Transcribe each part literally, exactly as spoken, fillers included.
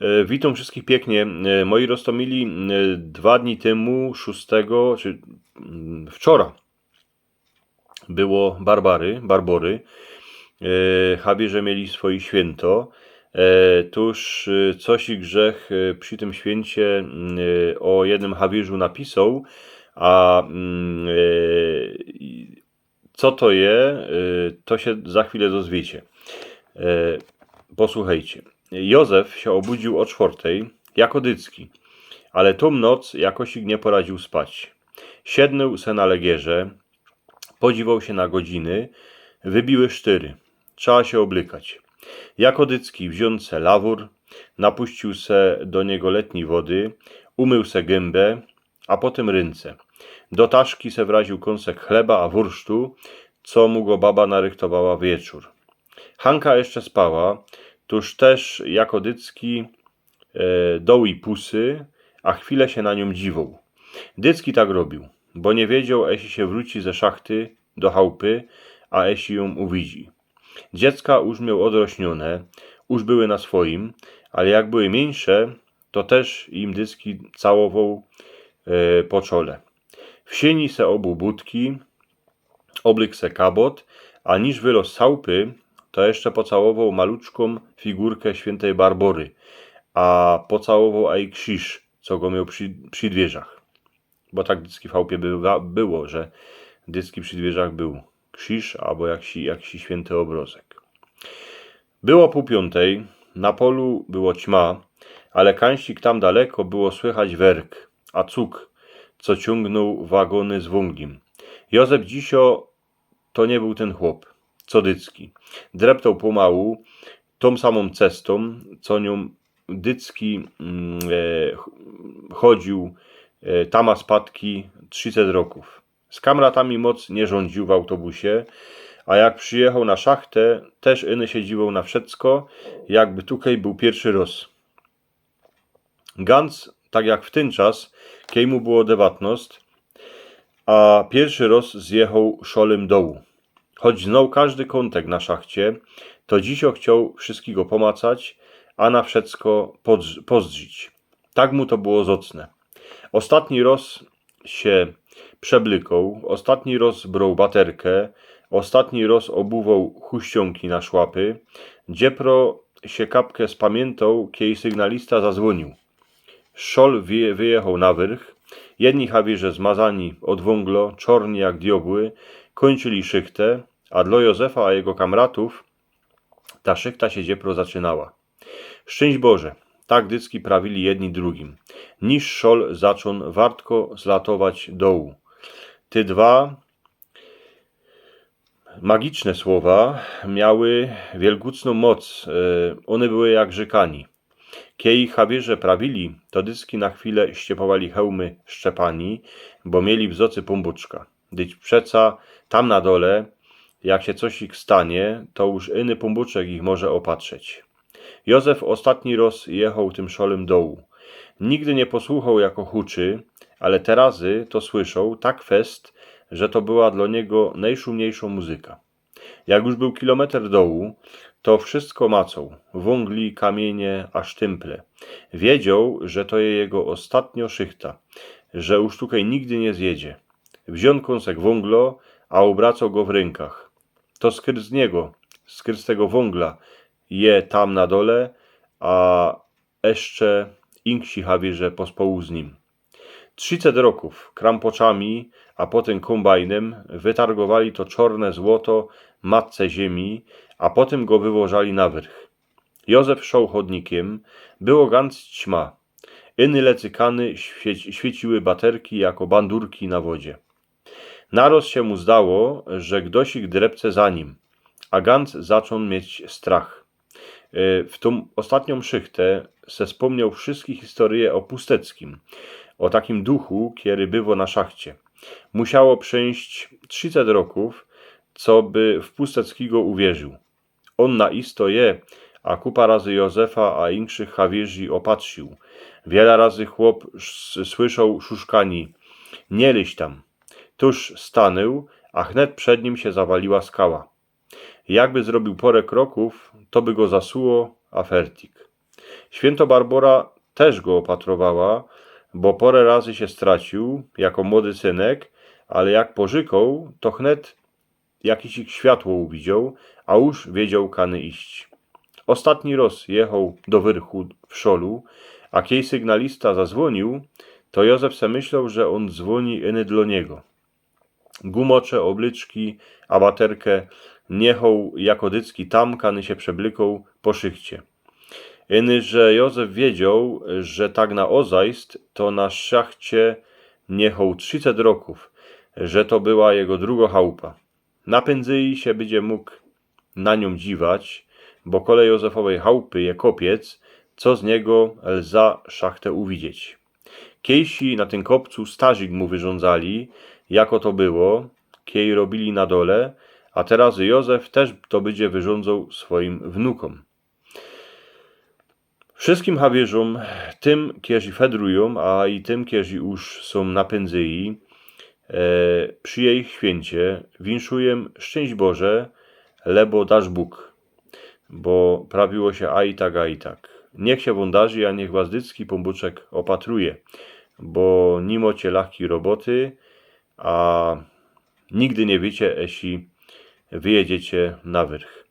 E, witōm wszyskich piyknie. E, moi roztōmili, e, dwa dni tymu, szōstego, czy, mm, wczora było Barbary, Barbory. E, Hawierze mieli swoje świynto. E, tōż, e, coś i grzech, e, przi tym świyncie, mm, e, ô jednym Hawierzu napisoł, a, mm, e, i co to je, e, to sie za chwilã dozwiycie. E, posłuchejcie. Józef sie ôbudziōł ô sztwŏrtej, jako dycki, ale tōm noc jakosik niy poradziōł spać. Siednōł se na legierze, podziwoł sie na godziny, wybiły sztyry. Trzeba sie ôblykać. Jako dycki wziōn se lawōr, napuściōł se do niego letnij wody, umył se gymba, a potym rynce. Do taszki se wraziōł kōnsek chleba a wursztu, co mu go baba narychtowała wieczōr. Hanka jeszcze spała, tōż tyż jako dycki, e, doł ji pusy, a chwilã sie na niōm dziwoł. Dycki tak robiōł, bo niy wiedzioł, eśli sie wrōci ze szachty do chałpy, a eśli jōm uwidzi. Dziecka już mioł ôdrośniōne, już były na swojim, ale jak były miyńsze, to tyż im dycki całowoł, e, po czole. W siyni se ôbuł butki, ôblykł se kabot, a niż wyloz z chałpy, to jeszcze pocałowoł maluczkōm figurkã świyntej Barbory, a pocałowoł ej krziż, co go mioł przi, przi dwiyrzach. Bo tak dycki w chałpie bywa, było, że dycki przi dwiyrzach bōł krziż abo jaksik, jaksik świynty ôbrozek. Było pōł piōntej, na polu było ćma, ale kajsik tam daleko było słychać werk, a cug, co ciōngnōł wagōny z wōnglim. Józef dzisiŏ to niy bōł tyn chłop, co dycki. Dreptoł pōmału, tōm samōm cestōm, co niōm dycki, mm, e, ch-, chodziōł, e, tam a spadki trziset rokōw. Z kamratami moc niy rzōndziōł w autobusie, a jak przijechoł na szachtã, tyż iny sie dziwoł na wszysko, jakby tukej bōł piyrszy roz. Gans, tak jak w tyn czas, kej mu było dewatnŏst, a piyrszy roz zjechoł szolym dołu. Choć znoł kŏżdy kōntek na szachcie, to dzisiŏ chcioł wszyskigo pōmacać, a na wszysko pozdrz-, pozdrzić. Tak mu to było zŏcne. Ôstatni roz sie przeblykoł, ôstatni roz broł baterkã, ôstatni roz ôbuwoł chuściōnki na szłapy. Dziepro sie kapkã spamiyntŏł, kej sygnalista zazwōniōł. Szol wyje-, wyjechoł na wyrch. Jedni chawierze zmazani ôd wōnglo, czŏrni jak diŏbły, kōńczyli szychtã, a dlŏ Jōzefa a jego kamratōw ta szychta sie dziepro zaczynała. Szczyńść Boże, tak dycki prawili jedni drugim. Niż szol zaczōn wartko zlatować dołu. Te dwa magiczne słowa miały wielgucnõ moc, e, ône były jak rzykani. Kej chawierze prawili, to dycki na chwilã ściepowali hełmy szczepani, bo mieli w zŏcy pōmbuczka. Dyć przeca tam na dole, jak sie coś ich stanie, to już iny pōmbuczek ich może ôpatrzeć. Jōzef ôstatni roz jechoł tym szolym dołu. Nigdy niy posłuchoł, jako huczy, ale te razy to słyszoł tak fest, że to była dlŏ niego nojszumniejszõ muzyka. Jak już bōł kilometr dołu, to wszysko macoł, wōngli, kamiynie a sztymple. Wiedzioł, że to je jego ôstatniŏ szychta, że już tukej nigdy niy zjedzie. Wziōn kōnsek wōnglo, a ôbracoł go w rynkach. To skyrz niego, skyrz tego wōngla je tam na dole, a jeszcze inksi chawierze pospółu z nim. Trziset rokōw krampoczami, a potym kōmbajnym wytargowali to czŏrne złoto matce ziymie, a potym go wywŏżali na wyrch. Jōzef szoł chodnikym, było gans ćma. Iny lecykany świe-, świyciły baterki jako bandurki na wodzie. Naroz sie mu zdało, że gdoś ich drepce za nim, a gans zaczōn mieć strach. E, w tōm ôstatniōm szychtã se spōmnioł wszyski historyje ô Pusteckim, ô takim duchu, kery bywo na szachcie. Musiało przeńść trziset rokōw, co by w Pusteckigo uwierził. Ôn na isto je, a kupa razy Jōzefa a inkszych chawierzi ôpatrził. Wiela razy chłop s-, słyszoł szuszkani: „Niy lyź tam”. Tōż stanōł, a chnet przed nim sie zawaliła skała. Jakby zrobiōł pŏrã krokōw, to by go zasuło, a fertik. Świynto Barbora tyż go ôpatrowała, bo pŏrã razy sie straciōł, jako młody synek, ale jak porzykōł, to chnet jakiś światło uwidzioł, a już wiedzioł, kany iść. Ôstatni roz jechoł do wyrchu w szolu, a kiej sygnalista zazwōniōł, to Józef se myśloł, że ôn zwōni ino dlŏ niego. Gumocze, ôblyczki, abaterkã niechŏł jako dycki tam, kany sie przeblykoł po szychcie. Ino, że Józef wiedzioł, że tak na ôzajst to na szachcie niechŏł trzicet rokōw, że to była jego drugŏ chałupa. Na pynzyji sie bydzie mōg na niōm dziwać, bo kole Józefowej chałpy je kopiec, co z niego lza szachtã uwidzieć. Kiejsi na tym kopcu starzik mu wyrządzali, jako to było, kiej robili na dole, a teroz Józef tyż to bydzie wyrządzŏł swojim wnukōm. Wszyskim hawierzōm, tym, kierzy fedrujōm, a i tym, kierzy już sōm na pynzyji, e, przi jejich świyncie, winszujōm szczynść Boże, lebo dasz Bōg, bo prawiło sie a i tak, a i tak. Niech sie wōm darzi, a niech was dycki Pōnbōczek ôpatruje, bo ni mŏcie lachkij roboty, a nigdy niy wiycie, jeśli wyjedziecie na wyrch.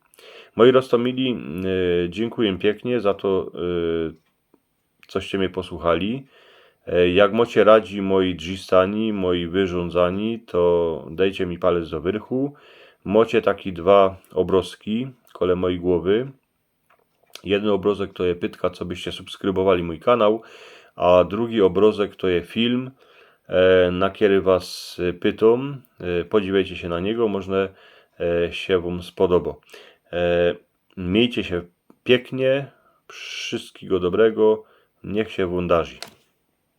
Moji roztōmili, e, dziynkuję piyknie za to, e, coście mie posłuchali. E, jak mŏcie radzi moji drzistani, moji wyrządzani, to dejcie mi palec do wyrchu. Mŏcie taki dwa ôbrozki kole mojij głowy. Jedyn ôbrozek to je pytka, co byście subskrybowali mōj kanał, a drugi ôbrozek to je film, e, na kery was, e, pytōm. E, podziwiejcie sie na niego, może, e, sie wōm spodobo. E, Miejcie sie piyknie, wszyskigo dobrego, niech sie wōm darzi.